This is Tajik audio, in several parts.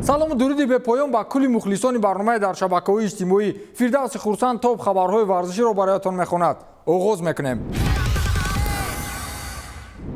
Салому дуруди бепоён ба кулли мухлисони барномаи дар шабакаҳои иҷтимоӣ. Фирдавси Хурсанд топ хабарҳои варзиширо бароятон мехонад. Оғоз мекунем.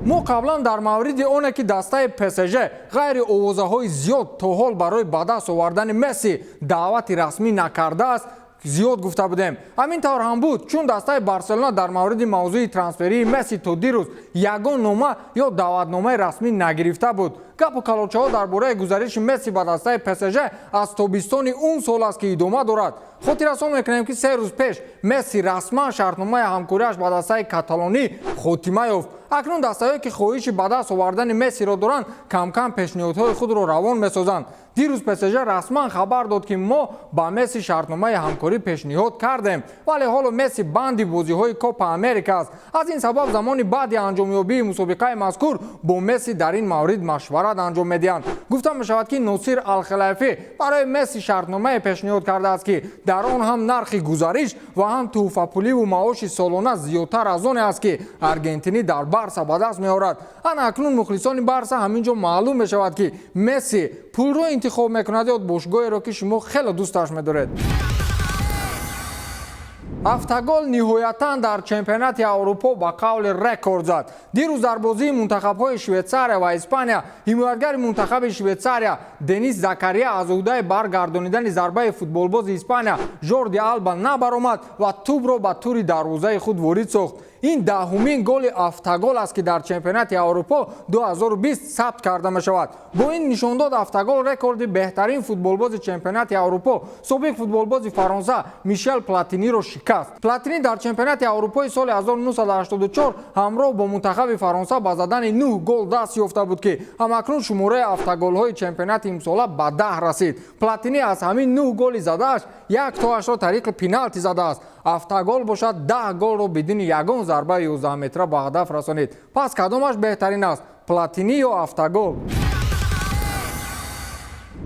Мо қаблан дар мавриди оне, ки дастаи ПСЖ ғайри овозаҳои зиёд то ҳол барои ба даст овардани Месси даъвати расмӣ накардааст, зиёд гуфта будем. Ҳамин тавр ҳам буд, чун дастаи Барселона дар мавриди мавзӯи трансферии Месси то дирӯз ягон нома ё даъватномаи расмӣ нагирифта буд. Гапу калочаҳо дар бораи гузариши Месси ба дастаи ПСЖ аз тобистони он сол аст, ки идома дорад. Хотиррасон мекунем, ки 3 рӯз пеш Месси расман шартномаи ҳамкориаш ба дастаи каталонӣ хотима ёфт. Акнун дастаҳое, ки хоҳиши ба даст овардани Мессиро доранд, камкам пешниҳодҳои худро равон месозанд. Дирӯз ПСЖ расман хабар дод, ки мо ба Месси шартномаи ҳамкорӣ пешниҳод кардем, вале ҳоло Месси банди бозиҳои Копа Америка аст. Аз ин сабаб замони баъди анҷомёбии мусобиқаи мазкур бо Месси дар ин маврид машварат анҷом медиҳанд. Гуфта мешавад, ки Носир Алхалайфӣ барои Месси шартномае пешниҳод кардааст, ки дар он ҳам нархи гузариш ва ҳам тӯҳфапуливу маоши солона зиёдтар аз оне аст, ки аргентинӣ дар Барса ба даст меорад. Ана акнун, мухлисони Барса, ҳамин ҷо маълум мешавад, ки Месси пулро интихоб мекунад ё бошгоҳеро, ки шумо хеле дӯсташ медоред. Автогол ниҳоятан дар чемпионати Аврупо ба қавли рекорд зад. Дирӯз дар бозии мунтахабҳои Швейтсария ва Испания ҳимоятгари мунтахаби Швейтсария Денис Закария аз уҳдаи баргардонидани зарбаи футболбози Испания Жорди Алба набаромад ва тӯбро ба тури дарвозаи худ ворид сохт. Ин 10-умин голи автогол аст, ки дар чемпионати Аврупо 2020 сабт карда мешавад. Бо ин нишондод автогол рекорди беҳтарин футболбози чемпионати Аврупо, собиқ футболбози Фаронса Мишел Платиниро шикаст. Платини дар чемпионати Аврупои соли 1984 ҳамроҳ бо мунтахаби Фаронса ба задани 9 гол даст ёфта буд, ки ҳамакнун шумораи автоголҳои чемпионати имсола ба 10 расид. Платини аз ҳамин 9 голи задааш як тоашро тариқи пеналти задааст. Автогол бошад, 10 голро бидуни ягон зарбаи 11 метра ба ҳадаф расонид. Пас кадомаш беҳтарин аст, Платини ё автогол?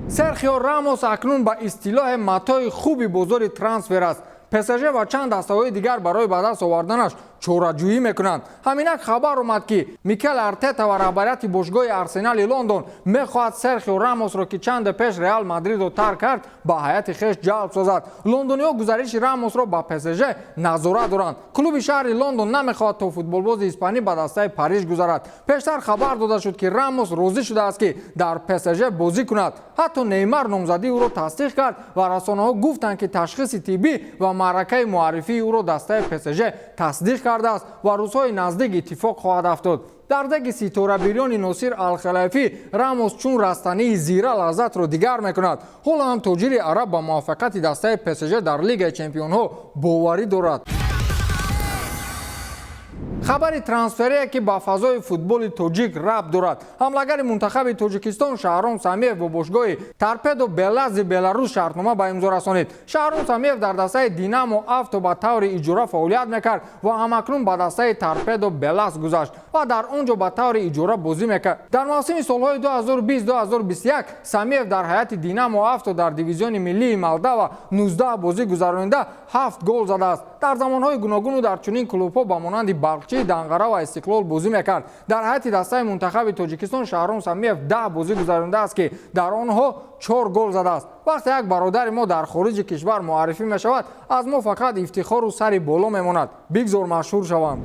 Серхио Рамос акнун ба истилоҳи матои хуби бозори трансфер аст. ПСЖ ва чанд дастаҳои дигар барои ба даст оварданаш чораҷӯӣ мекунанд. Ҳаминак хабар омад, ки Микел Артета ва раҳбарияти бошгоҳи Арсенали Лондон мехоҳад Серхио Рамосро, ки чанде пеш Реал Мадридро тарк кард, ба ҳайати хеш ҷалб созад. Лондониҳо гузариши Рамосро ба ПСЖ назора доранд. Клуби шаҳри Лондон намехоҳад, то футболбози испанӣ ба дастаи Париж гузарад. Пештар хабар дода шуд, ки Рамос розӣ шудааст, ки дар ПСЖ бозӣ кунад. Ҳатто Неймар номзадии ӯро тасдиқ кард ва расонаҳо гуфтанд, ки ташхиси тиббӣ ва маъракаи муаррифии ӯро дастаи ПСЖ тасдиқ кардааст ва рӯзҳои наздик иттифоқ хоҳад афтод. Дар деги ситорабирёни Носир Алхалайфӣ Рамос чун растании зира лаззатро дигар мекунад. Ҳоло ҳам тоҷири араб ба муваффақияти дастаи ПСЖ дар Лигаи чемпионҳо боварӣ дорад. Хабари трансферие, ки ба фазои футболи тоҷик рабт дорад. Ҳамлагари мунтахаби Тоҷикистон Шаҳром Самиев бо бошгоҳи Торпедо Белази Беларус шартнома ба имзо расонид. Шаҳром Самиев дар дастаи Динамо Авто ба таври иҷора фаъолият мекард ва ҳамакнун ба дастаи Торпедо Белаз гузашт ва дар он ҷо ба таври иҷора бозӣ мекард. Дар мавсими солҳои 2020-2021 Самиев дар ҳайати Динамо Авто дар дивизиони миллии Молдава 19 бозӣ гузаронида, 7 гол задааст. Дар замонҳои гуногуну дар чунин клубҳо ба монанди Балхчӣ, Данғара ва Истиқлол бозӣ мекард. Дар ҳайати дастаи мунтахаби Тоҷикистон Шаҳром Самиев 10 бозӣ гузаронидааст, ки дар онҳо чор гол задааст. Вақте як бародари мо дар хориҷи кишвар муаррифӣ мешавад, аз мо фақат ифтихору сари боло мемонад. Бигзор машҳур шаванд.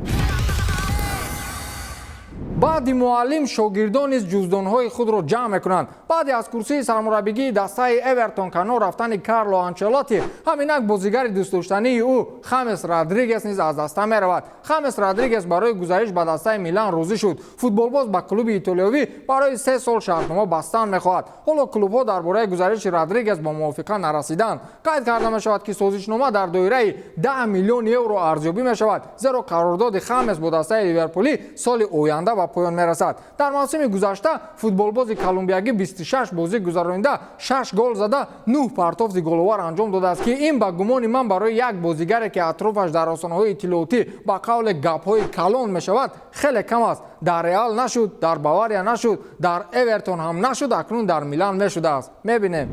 Баъди муаллим шогирдон низ ҷуздонҳои худро ҷамъ мекунанд. Баъди аз курсии сармураббигии дастаи Эвертон канор рафтани Карло Анчелоти, ҳаминак бозигари дӯстдоштании ӯ Хамес Родригес низ аз даста меравад. Хамес Родригес барои гузариш ба дастаи Милан розӣ шуд. Футболбоз ба клуби итолиёвӣ барои 3 сол шартнома бастан мехоҳад. Ҳоло клубҳо дар бораи гузариши Родригес ба мувофиқа нарасиданд. Қайд карда мешавад, ки созишнома дар доираи 10 миллион евро арзёбӣ мешавад, зеро қарордоди Хамес бо дастаи ливерпулӣ соли оянда ба поён мерасад. Дар мавсими гузашта футболбози колумбиягӣ 26 бозӣ гузаронида, 6 гол зада, 9 партофти головар анҷом додааст, ки ин ба гумони ман барои як бозигаре, ки атрофаш дар расонаҳои иттилоотӣ ба қавле гапҳои калон мешавад, хеле кам аст. Дар Реал нашуд, дар Бавария нашуд, дар Эвертон ҳам нашуд, акнун дар Милан мешудааст, мебинем.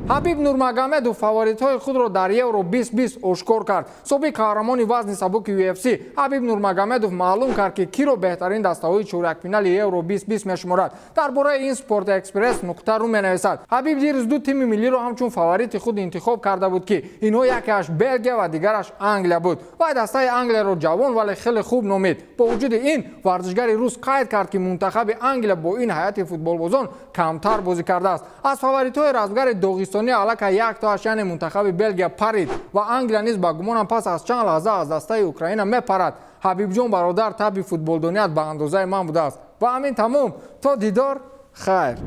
Ҳабиб Нурмагомедов фаворитҳои худро дар Евро 2020 ошкор кард. Собиқ қаҳрамони вазни сабуки UFC Ҳабиб Нурмагомедов маълум кард, ки киро беҳтарин дастаҳои чорякфинали Евро 2020 мешуморад. Дар бораи ин Спорт Экспресс нуқта ру менависад. Ҳабиб дирӯз ду тими миллиро ҳамчун фаворити худ интихоб карда буд, ки инҳо якеаш Белгия ва дигараш Англия буд. Вай дастаи Англияро ҷавон, вале хеле хуб номид. Бо вуҷуди ин, варзишгари рус қайд кард, ки мунтахаби Англия бо ин ҳайати футболбозон камтар бозӣ кардааст. Аз фаворитҳои размгари доғистонӣ аллакай яктоаш, яъне мунтахаби Белгия, парид ва Англия низ, ба гумонам, пас аз чанд лаҳза аз дастаи Украина мепарад. Ҳабибҷон, бародар, таби футболдоният ба андозаи ман будааст. Ва ҳамин тамом. То дидор, хайр.